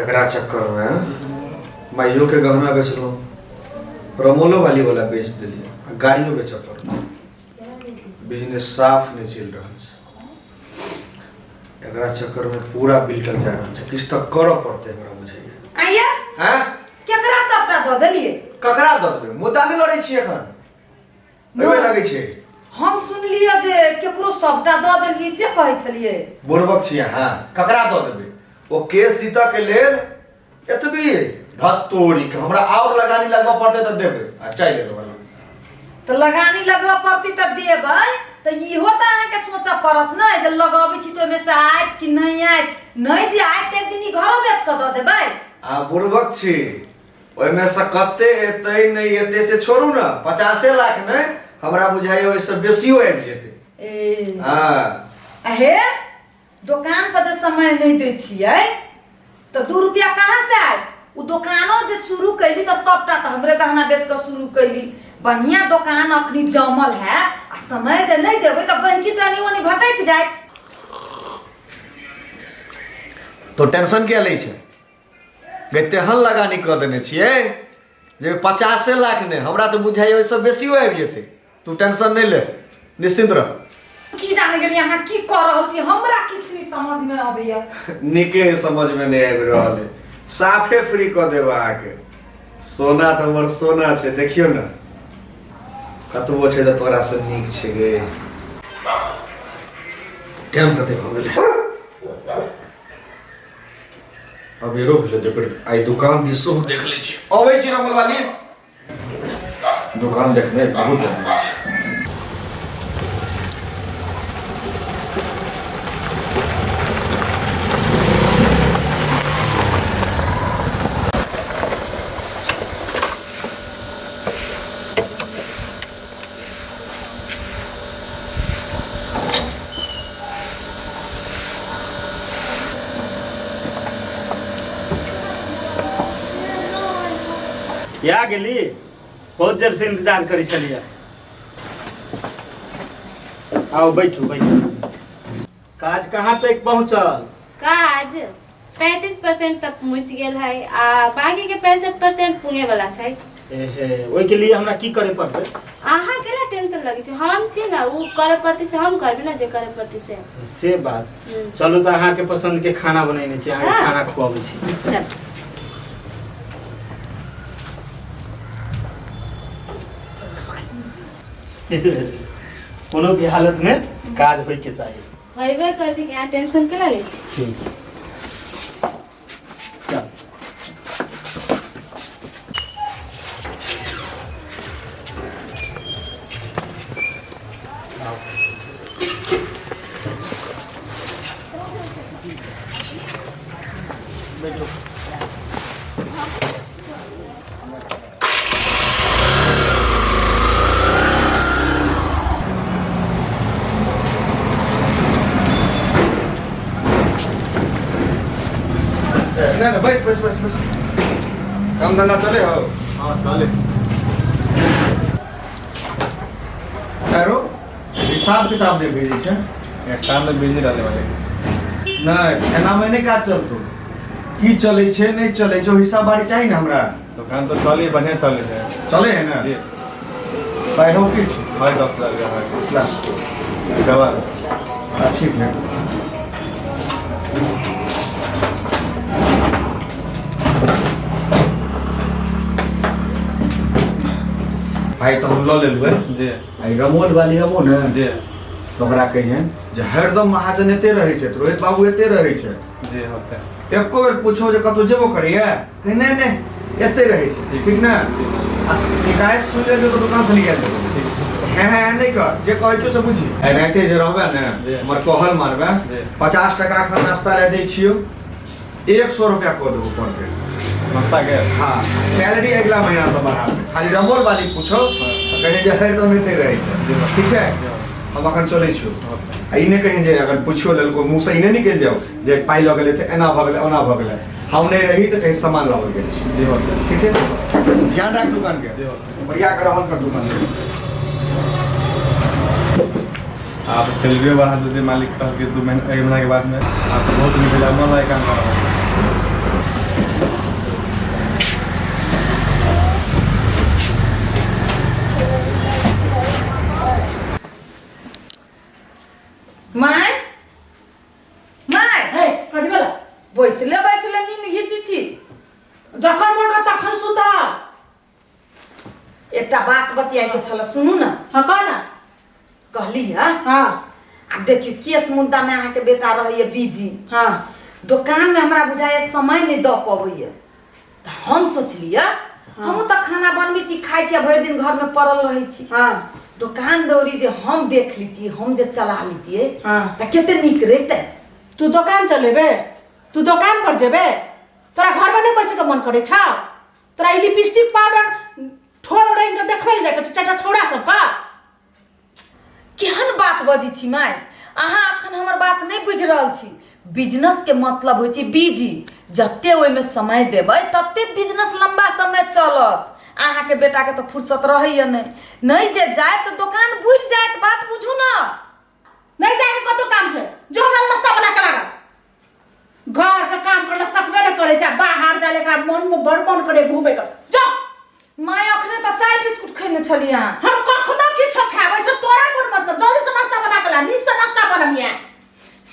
एकरा चक्करमे माइयोके गहना बेचलहुँ, रमोलो वाली वाला बेच देलियै आ गाड़ियो बेचऽ पड़ल। बिजनेस साफ नहि चलि रहल छै। एकरा चक्करमे पूरा बिलटल जा रहल छै। किछु तऽ करऽ पड़तै हमरा बुझाइए। आइया हैं? केकरा सबटा दऽ देलियै? ककरा दऽ देबै? मुद्दा नहि लड़ै छी एखन, एहिमे लगै छै। हम सुनलियै जे केकरो सबटा दऽ देलियै से कहै छलियै। बुड़बक छी अहाँ, ककरा दऽ देबै? ओ केस जीतऽ के लेल एतबी धत्तोरी के हमरा और लगानी लगबऽ पड़तै तऽ देबै आ चाय लेबै वाला। तऽ लगानी लगबऽ पड़तै तऽ देबै, तऽ इहो तऽ अहाँके सोचऽ पड़त ने जे लगबै छी तऽ ओहिमे से आयत कि नहि आयत। नहि जे आयत तऽ एक दिन ई घरो बेच कऽ दऽ देबै। अहाँ बुड़बक छी, ओहिमे से कते एतै नहि एतै से छोड़ू ने, 50 लाख नहि हमरा बुझाइए ओहिसँ बेसियो आबि जेतै। ए हँ हे, दोकान पर जे समय नहि दै छियै तऽ 2 रुपया कहाँ से आयत? ओ दोकानो जे शुरू कैली तऽ सबटा तऽ हमरे गहना बेच कऽ शुरू कैली। बढ़िया दोकान अखनी जमल है आ समय जे नहि देबै तऽ गहिकी तऽ एनी ओनी भटकि जायत। तो टेंशन किया लै छै गे? तेहन लगानी कऽ देने छियै जे 50 लाख नहि हमरा तऽ बुझाइए ओहिसँ बेसियो आबि जेतै। तू टेंशन नहि ले, निश्चिंत रह। की जाने गेलियै अहाँ की कऽ रहल छी, हमरा किछु नहि समझमे अबैया। नीके समझमे नहि आबि रहल है। साफे फ्री कऽ देब अहाँके। सोना तऽ हमर सोना छै, देखियौ ने कतबो छै तऽ तोरासँ नीक छै गे। टाइम कते भऽ गेलै? अबेरो भेलै तऽ आइ दुकान दिस सेहो देख लै छी। अबै छी रमल वाली, दुकान देखने बहुत जरूरी छै। या गेली, बहुत देर से इंतजार करै छलियै। आओ बैठू बैठू। काज कहाँ तक पहुँचल? काज 35% तक पहुँच गेल है आ बाकी के 65% पुगे वाला छै। एहे, ओहिके लिए हमरा की करे पड़तै? अहाँ केला टेंशन लगै छै, हम छी ने, ओ करे पड़तै से हम करबै ने, जे करे पड़तै से। से बात। चलू तऽ अहाँके पसंद के खाना बनेने छी, अहाँके खाना खुआबै छी। चल। कोनो भी हालत में काज होय के चाही। होइबे करतै कि, अहाँ टेंशन केना लै छी? ठीक, चल। बैठो। नहीं नहीं, बस बस बस बस, काम धंधा चले हो? हाँ चले। अरो हिसाब किताब नहीं भेजे छै? एक काम में बिजी रहने वाले। नहीं, एना में नहीं काज चलतो। की चले छै नहीं चले छै, हिसाब बारी चाहिए ना हमरा। दुकान तो चले, बढ़िया चले है। चले है ना? जी। भाई हो किछ? भाई 10,000 का है। ला। दवा। हाँ, ठीक है। भाई तो हम लऽ लेलबै। जी। आई रमोल वाली अबो ने। जी। तऽ ओकरा कहियन जे हरदम महाजन एते रहै छै, रोहित बाबू एते रहै छै। जी होते। एको बेर पूछो जे कतौ जेबो करैया, कहे नहीं नहीं एते रहै छै। ठीक ने? आ शिकायत सुन लेलियो तऽ दुकान से निकालि देबो। हैं हैं नहीं कर, जे कहै छौ से बुझी। एनाहिते जे रहबे ने, जी। हमर कहल मानबे। जी। 50 टका एखन नाश्ता लए दै छियौ, 100 रुपया कऽ देबो पर डे। नाश्ता के? हाँ, सैलरी अगला महीना से बढ़ा देबै। खाली रमोल वाली पूछो तऽ कहीं जे हरदम एते रहै छै। जी। ठीक छै? जी। हम अखन चलै छियौ। आ ई नहि कहीं जे अगर पूछियो लेलको मुँह से ई नहि निकलि जाओ जे पाइ लऽ गेलै तऽ एना भऽ गेलै ओना भऽ गेलै। हम नहि रही तऽ कहीं सामान लाबऽ गेल छी। जी होतै। ठीक छै, ध्यान राख दुकान के। जी होतै। बढ़िया के रहल कर दुकान के। आप सैलरी बढ़ा देते मालिक कहलकै 2 महीना 1 महीना के बाद में। आप तो बहुत नीक मन लायक काम कर रहल। जखन मन कर तखन सुतब। एकटा बात बतियाके छल, सुनू ने। हाँ, कह ना। कहली है। हाँ। आब देखियौ, केस मुद्दामे अहाँके बेटा रहैए बिजी। हाँ। दोकानमे हमरा बुझाइए समय नहि दऽ पबैए, तऽ हम सोचलियै हमहूँ तऽ खाना बनबै छी, खाइ छी आ भरि दिन घरमे पड़ल रहै छी। हाँ। दोकान दौरी जे हम देख लितियै, हम जे चला लितियै, हाँ। तऽ कते नीक रहितै। तू दोकान चलेबे? तू दोकान पर जेबे? तोरा घरमे नहि बैसैके मन करै छौ? तोरा ई लिपस्टिक पाउडर ठोर रंग के देखबै लए जाके चारिटा छौड़ा सबके? केहन बात बजै छी माय अहाँ? अखन हमर बात नहि बुझि रहल छी। बिजनेस के मतलब होइ छै बिजी। जते ओहिमे समय देबै तते बिजनेस लंबा समय चलत। अहाँके बेटाके तऽ फुर्सत रहैए नहि। नहि जे जायब तऽ दोकान बुझि जायत। बात बुझू ने। नहीं जाए कतौ काम छै, जो हमरा नाश्ता बना के लागल। घर के काम करला सकबे न करे छै, बाहर जाए एकरा मन में बड़ मन करे घूमे के। जो। माय, अखने तऽ चाय बिस्कुट खैने छलियै अहाँ। हम कखनो किछो खाएब, ऐसे तोरा कोन मतलब? जल्दी से नाश्ता बना के ला, नीक से नाश्ता बनबिहे।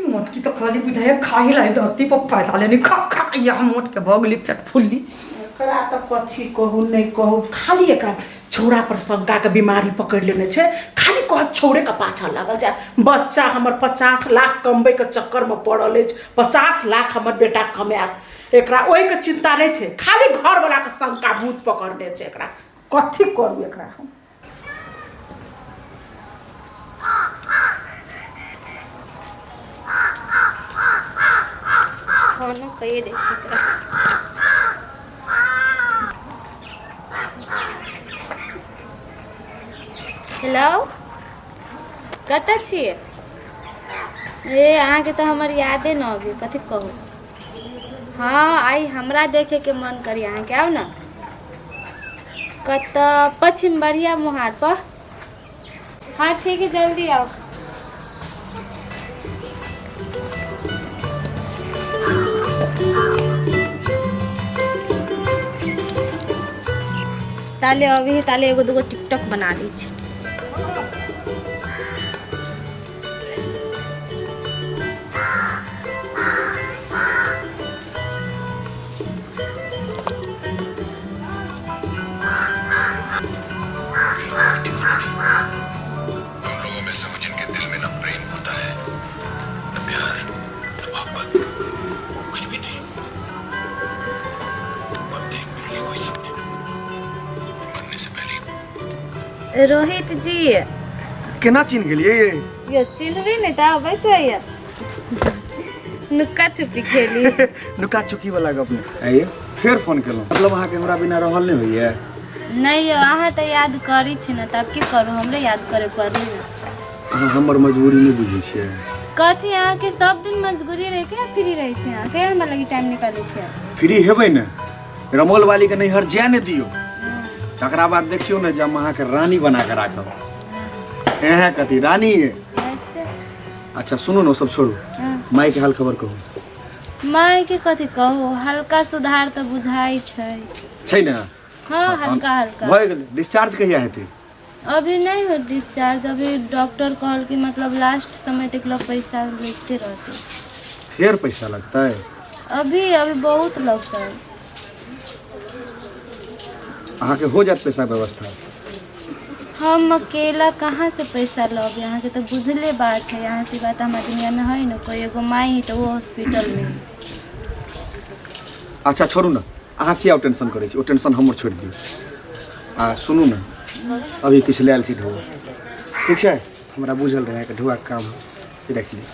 ई मोटकी तऽ खाली बुझाइए खाही लाई धरती पर पैदा लेनी खा खा के यहाँ मोट के भऽ गेली पेट फुल्ली। एकरा तऽ कथी कहू नहि कहू, खाली एकरा छौड़ा पर शंका के बीमारी पकड़ि लेने छै। खाली कहत छौड़े के पाछा लागल जाय। बच्चा हमर 50 लाख कमबै के चक्कर में पड़ल अछि। 50 लाख हमर बेटा कमायत, एकरा ओहिके चिंता नहि छै। खाली घरवला के शंका भूत पकड़ने छै एकरा। कथी करू एकरा हम? खाना कहिए दै छी एकरा। हेलो, कतऽ छियै? ए, अहाँके तऽ हमर यादे न अबै, कथी कहू। हँ, आइ हमरा देखैके मन करी अहाँके। आउ ने। कतऽ? पश्चिम बढ़िया मोहार पर। हाँ, ठीक है, जल्दी आओ। ताले अभी ताले एगो दूगो टिकटॉक बना लै छी। उन लोगों में से हूँ जिनके दिल में न प्रेम होता है, न प्यार, न मोहब्बत, कुछ भी नहीं। और एक मिल गए कोई सपने बनने से पहले। रोहित जी। केना चिन्ह गेलियै ये? यो, चिन्हबी नहि तऽ बैसे ये, नुक्का छुपी खेली। नुका चुकी वाला गप नहि। आइए फेर फोन केलहुँ, मतलब अहाँके हमरा बिना रहल नहि होइए? नहि यौ, अहाँ तऽ याद करै छी ने, तब की करू? हमरे याद करे पड़ली ने। अहाँ हमर मजबूरी नहि बुझै छियै। कथी? अहाँके सब दिन मजबूरी रहै के फ्री रहै छै? अहाँ कहिया हमरा लगी टाइम निकालै छियै? फ्री हेबै ने, रमोल वालीके नैहर जाय ने दियौ, तकरा बाद देखियौ ने जे हम अहाँके रानी बना कऽ राखब। एहे कथी रानी ये। अच्छा। अच्छा सुनू ने, ओ सब छोड़ू। मायके हाल खबर कहू। मायके कथी कहू, हल्का सुधार तऽ बुझाइ छै। छै ने? हाँ, हल्का हल्का। भऽ गेलै। डिस्चार्ज कहिया हेतै? अभी नहीं हो डिस्चार्ज। अभी डॉक्टर कहल कि मतलब लास्ट समय तक लोग पैसा लगते रहते। फेर पैसा लगतै? अभी अभी बहुत लगता है। अहाँके हो जायत पैसा व्यवस्था? हम अकेला कहाँ से पैसा लब? यहाँ के तो बुझले बात है, यहाँ से बात हमारे दुनिया में है ना कोई। एगो माई है तो वो हॉस्पिटल में है। अच्छा छोड़ू ने, अहाँ किया टेंशन करै छी? ओ टेंशन हमर छोड़ि दियौ। आ सुनू ने, अभी किछु लायल छी ढौआ, ठीक छै? हमरा बुझल रहै कि ढौआके काम है। ई राखि लिअ,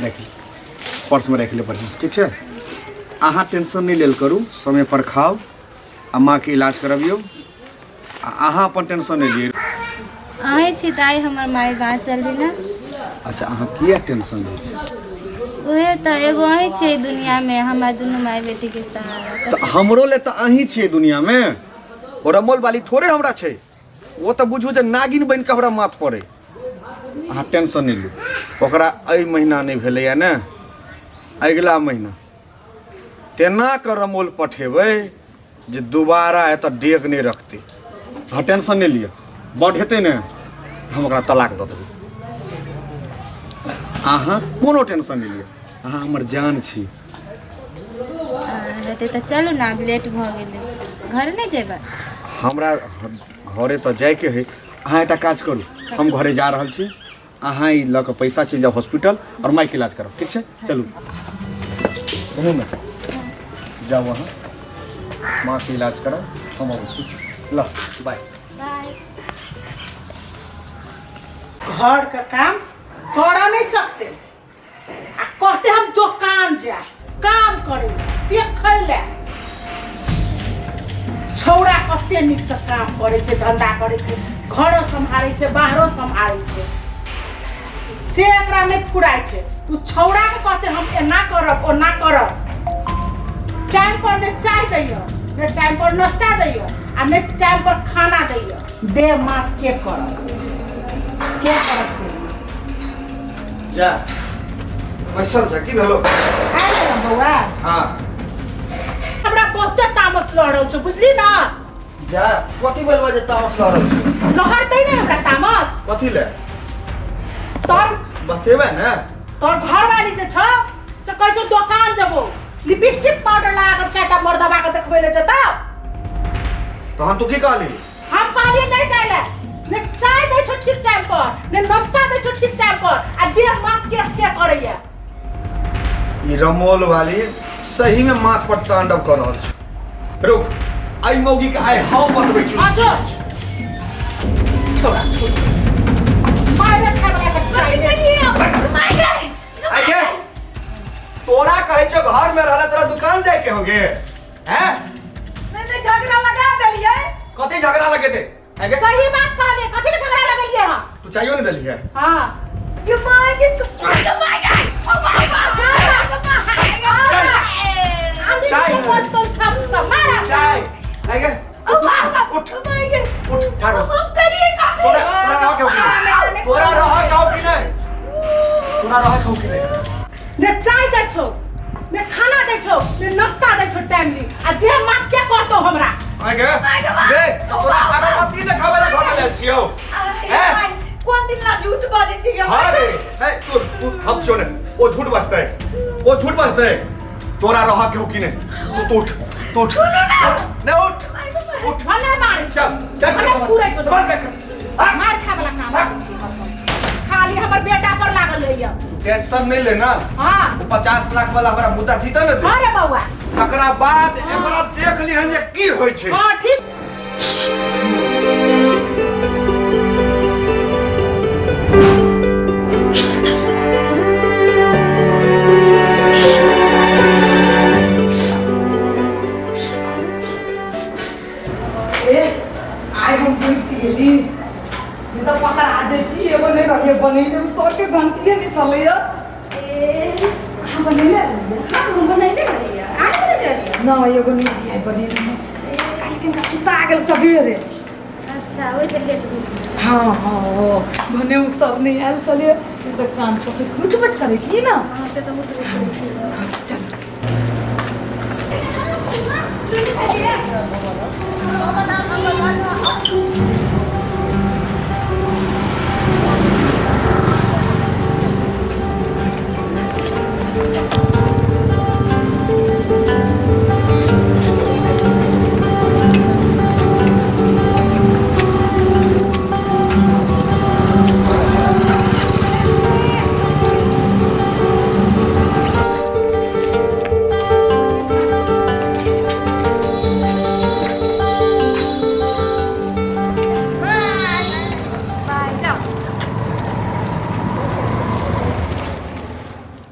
राखि लिअ, पर्समे राखि लिअ बढ़िआँसँ, ठीक छै? अहाँ टेंशन नहि लेल करू। समय पर खाउ आ माँके इलाज करबियौ आ अहाँ अपन टेंशन नहि लिअ। अहीं छी तऽ आइ हमर माई बाँचल है ना। अच्छा, अहाँ किया टेंशन लै छी? उहे तऽ एगो अहीं छियै दुनिया में, हमार दुनू माई बेटी के सहारा। तऽ हमरो ले तऽ अहीं छियै दुनियामे। ओ रमोल वाली थोड़े हमरा छै, ओ तऽ बुझू जे नागिन बनि कऽ हमरा माथ पड़े। अहाँ टेंशन नहि लू। ओकरा एहि महीना नहि भेलैए ने, अगिला महीना तेना कऽ रमोल पठेबै जे दोबारा एतऽ डेग नहि रखतै। अहाँ टेंशन नहि लिअ। बड हेतै ने, हम ओकरा तलाक दऽ देबै। अहाँ कोनो टेंशन नहि लिअ, अहाँ हमर जान छी। देतै। तऽ चलू ने, आब लेट भऽ गेलै, घर नहि जेबै? हमरा घरे तऽ जाइके है। अहाँ एकटा काज करू, हम घरे जा रहल छी, अहाँ ई लऽ कऽ पैसा चलि जाउ हॉस्पिटल आओर माइके इलाज कराउ, ठीक छै? चलू घुमू ने, जाउ अहाँ माँके इलाज कराउ, हम अबै छी। ल बाय बाय। घर के काम कर नहीं सकते आ कहते हम दोकान जा काम करे देखै ले। छौड़ा कते नीक से काम करे छै, धंधा करे छै, घरो सम्हारे छै, बाहरो सम्हारे छै, से एकरा नहीं फुराय छै। तू छौड़ा के कहते हम एना करब ओना करब, टाइम पर ने चाय दैय, ने टाइम पर नाश्ता दैय आ ने टाइम पर खाना दैय। दे माँ के करब, के करब के? जा बैसल छ, की भेलो? आइ गेलौ बौआ? हाँ। हमरा बहुते तामस लहरल छौ, बुझली ना? जा कथी भेल जे तामस लहरल छौ? लहरतै ने हमरा तामस। कथी ले? तोर बतेबै ने। तोर घरवाली जे छौ से कहै छौ दोकान जेबो, लिपस्टिक पाउडर लगा के चारिटा मर्दबा के देखबै ले जेतौ। तहन तू की कहली? हम कहलियै नहीं जाय ले, ने चाय दै छौ ठीक टाइम पर, ने नाश्ता दै छौ ठीक टाइम पर, आ देह माथ केस के करैया। ई रमोल वाली सही में माथ पर तांडव कर रहल छै। रुक, आई मौगी के आइ हम बतबै छी। हाँ जो छोड़ा छोड़ा मारे खाय वाला के चाय दे। आइ के तोरा कहै छौ घर में रहला, तोरा दुकान जाय के होगे हैं? नहीं नहीं, झगड़ा लगा देलियै। कथी झगड़ा लगेते? आइ के सही बात कहलियै, कथी के झगड़ा लगेलियै हम? तू चाहियो ने देली है। हाँ ये माय के तू माय के ओ बाबा चाय मारा चाय। आइ के ओ बाबा उठ माय के उठ ठाढ़ हो। हम कलिए का तोरा तोरा रह के हो कि नहीं? तोरा रह के हो कि नहीं? तोरा रह के हो कि नहीं? ने चाय दै छौ, ने खाना दै छौ, ने नाश्ता दै छौ टाइमली, आ देह माथ के करतौ हमरा? आइ के दे तोरा अगरबत्ती देखाबै ला घर में लेल छियौ हैं? कोन दिन ला झूठ बाजै छी? हाँ रे है, तू तू हम छो ने, ओ झूठ बजतै, ओ झूठ बजतै। तोरा रह के हो कि नहीं? तू तू उठ, तू उठ, उठ ने, उठ उठ। भने मारै चल चल। भने पूरै छौ। मार देख। मार खाय वाला काम करै छी हरदम। खाली हमर बेटा पर लागल रहैया। टेंशन नहीं लेना। हाँ। वो 50 लाख वाला हमरा मुद्दा जीता ने दे। हाँ रे बौआ। तकरा बाद एकरा देख लिहन जे की होइ छै। हाँ ठीक। ए आइ हम बचि गेली, नहीं तऽ पकड़ा जैती। एगो नहीं रहिए बनेने, सबके घंटिए नहीं छलैया। ए अहाँ बनेने रहिए? हाँ, हम बनैले रहियै। अहाँ नहि बनैले रहियै? ना, एगो नहीं रहिए बनेने, काल्हि कनिका सुता गेल सबेरे। अच्छा, ओहिसँ लेट भेल। हाँ हाँ, ओ भने उ सब नहीं आयल छलियै, नहीं तऽ कान पकड़ि मुचमच करै की ना। हाँ, से तऽ मुच मुच करै छी। चल।